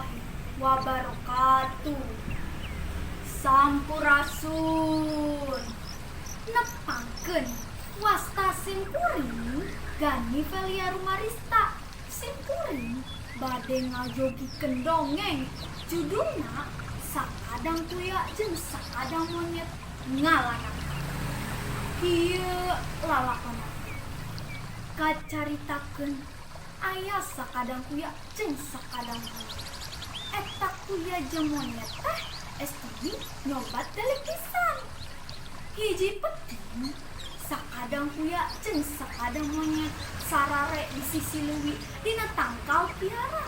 Warahmatullahi wabarakatuh. Sampurasun. Nepangkeun, wasta sim kuring Gani Velia Rumarista. Sim kuring bade ngajogikeun dongeng, judulna Sakadang Kuya jeung Sakadang Monyet Ngala Nangka. Kieu lalakonna: kacaritakeun aya sakadang kuya jeung sakadang monyet. Eta kuya jeung monyet teh estumi nyobat delik pisan. Hiji peuting, sakadang kuya jeung sakadang monyet sarare di sisi leuwi dina tangkal kiara.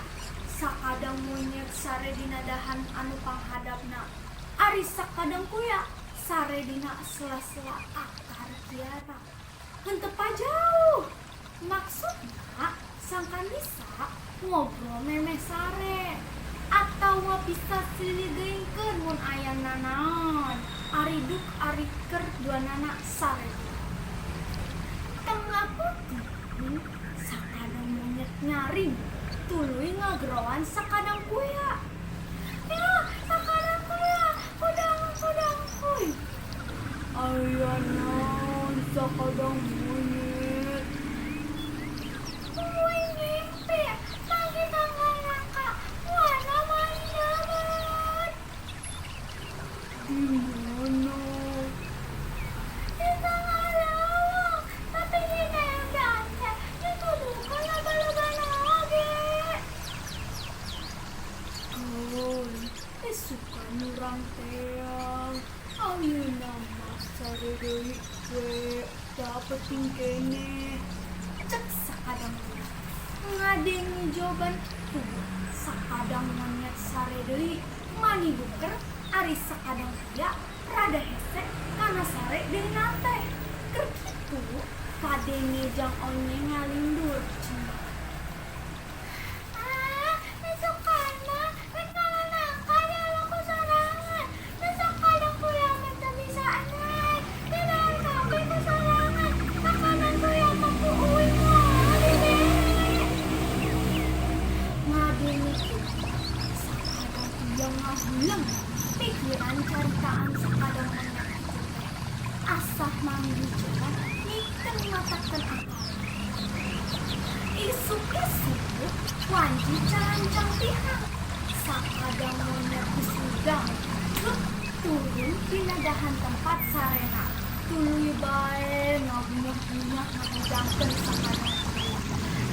Sakadang monyet sare dina dahan anu panghadapna, ari sakadang kuya sare dina sela-sela akar kiara. Henteu jauh, maksudna sangkan bisa ngobrol memeh sare atawa bisa silih geuingkeun mun aya nanaon. Ari duk ari keur duanana sare. Tengah peuting, sakadang monyet nyaring, tuluy ngageroan sakadang kuya, "Ya, sakadang kuya, kudang kudang kuy." "Aya naon, sakadang monyet?" "Uing ngimpi manggih tangkal nangka, buahna maling lebat." "Di mana?" "Di tengah leuweung, tapi dina embean teh dituduhkeun loba-lobana oge." "Keun, isukan urang teang. Ayeuna mah sare deui we, da peuting keneh," cek sakadang kuya. Ngadenge jawaban kitu, sakadang monyet sare deui mani buker, ari sakadang kuya rada hese kana sare deuna teh. Keur kitu kadenge Jang Onye ngalindur cenah, "Ah, isukan mah rek ngala nangka dialog ku sorangan. Da sakadang kuya mah teu bisa naek. Dibere kabeh ku sorangan. Sakadang kuya mah ku uing moal dibere." Ngadenge kitu, sakadang kuya ngahuleng mikiran caritaan sakadang monyet kitu teh. Asah manggih jalan mikeun matakeun akal. Isuk-isuk wanci carancang tihang. Sakadang monyet geus hudang. Lut turun dina dahan tempat sarena. Tuluy bae ngabunyah-bunyah ngahudangkeun sakadang kuya.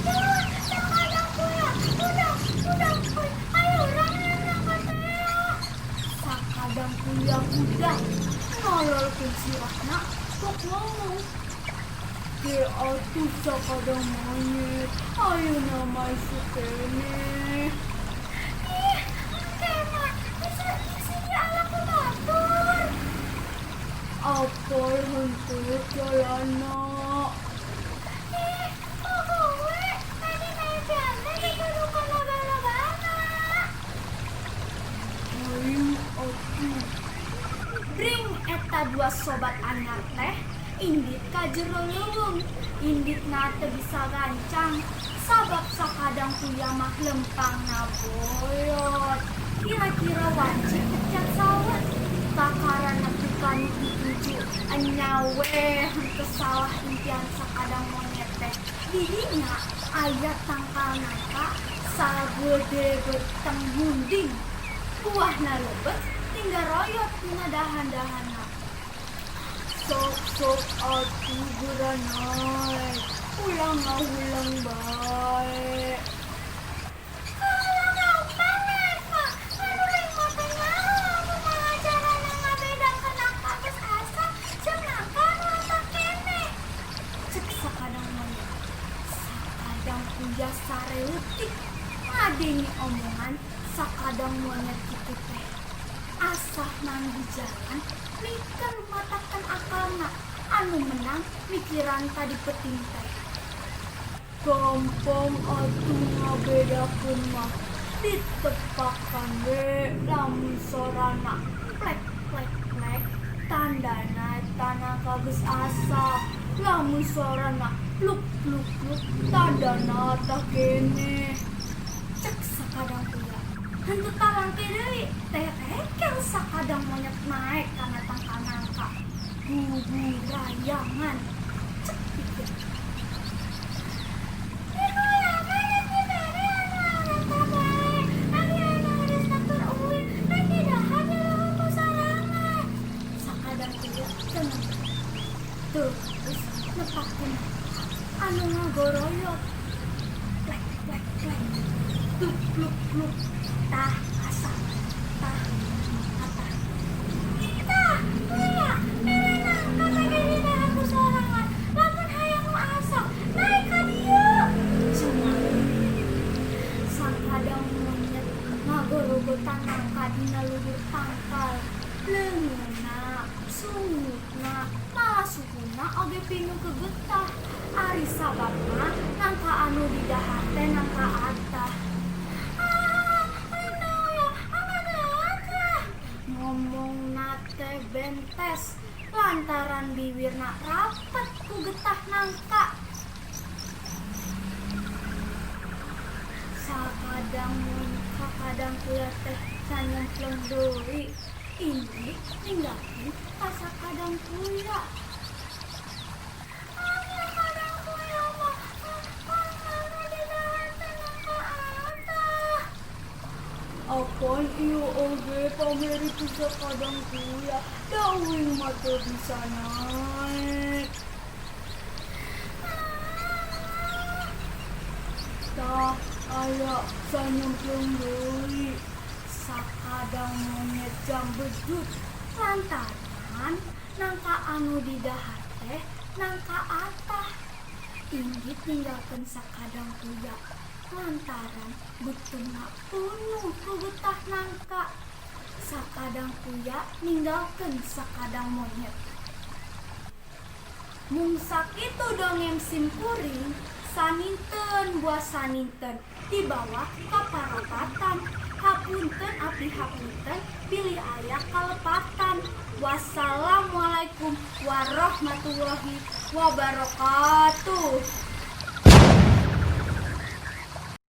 "Ya, sakadang kuya, hudang, hudang kuy, ayo urang nangka tea." Sakadang kuya hudang, ngololkeun sirahna pok ngomong, "Ke atuh, sakadang monyet, ayeuna mah isuk keneh." "Ih, engke mah bisa bisi dialog ku batur." "Apal henteu jalanna?" "Ih, poho we, tadi nembean teh dituduhkeun loba-lobana." "Hayu atuh." Bring eta dua sobat anyar teh indit ka jero leuweung. Inditna teu bisa gancang sabab sakadang kuya mah lempangna boyot. Kira-kira wanci pecat sawet kakara nepi ka nu dituju. Enya we, henteu salah impian sakadang monyet teh. Didinya aya tangkal nangka sagede beteng munding. Buahna lebet tinggal royot dina dahan-dahanna. "Sok, sok atuh, geura naek. Ulah ngahuleng bae." "Kalau gampang naek mah, ngan uing mah teu nyaho kumaha carana ngabedakeun nangka geus asa jeung nangka anu asa keneh," cek sakadang monyet. Sakadang kuya sare leutik ngadenge omongan sakadang monyet kitu teh. Asah manggih jalan mikeun matakeun akalna anu menang mikiran tadi peuting teh. "Gampang atuh ngabedakeun mah, ditepakan we. Lamun sorana plek plek plek, tandana eta nangka geus asa. Lamun sorana pluk pluk pluk, tandana tah keneh," cek sakadang kuya. Henteu talangke deui terekel sakadang monyet naek kana tangkal nangka. Gugurayangan. Cek pikir. Sakadang kuya tenang. Terus nepakeun anu ngagoroyot. Plek plek plek. Pluk pluk pluk. Tah asa. Tah atah. Tah, kuya, mere nangka teh didahar ku sorangan. Lamun hayang nu asak, naek ka dieu. Cenah. Sakadang monyet ngagorogotan nangka dina luhur tangkal. Leungeunna, sungutna, malah sukuna oge pinuh ku getah. Ari sababna nangka anu didahar teh nangka atah. Ah, ngomongna teh bentes lantaran bibirna rapet ku getah nangka. Sakadang mun sakadang kuya teh sanyemplung deui. Indit ninggalkeun ka sakadang kuya. Ah, sakadang kuya mah anu didahar teh nangka atah. Apan ieu oge pameri ku sakadang kuya, da uing mah teu bisa naek. Tah aya sanyemplung deui. Sakadang monyet jambedut lantaran nangka anu didahar teh nangka atah. Indit ninggalkeun sakadang kuya lantaran beuteungna penuh ku getah nangka. Sakadang kuya ninggalkeun sakadang monyet. Mung sakitu dongeng sim kuring, saninten buah saninten dibawa ka parapatan. Hapunten abdi hapunten bilih aya kalepatan. Wassalamualaikum warahmatullahi wabarakatuh.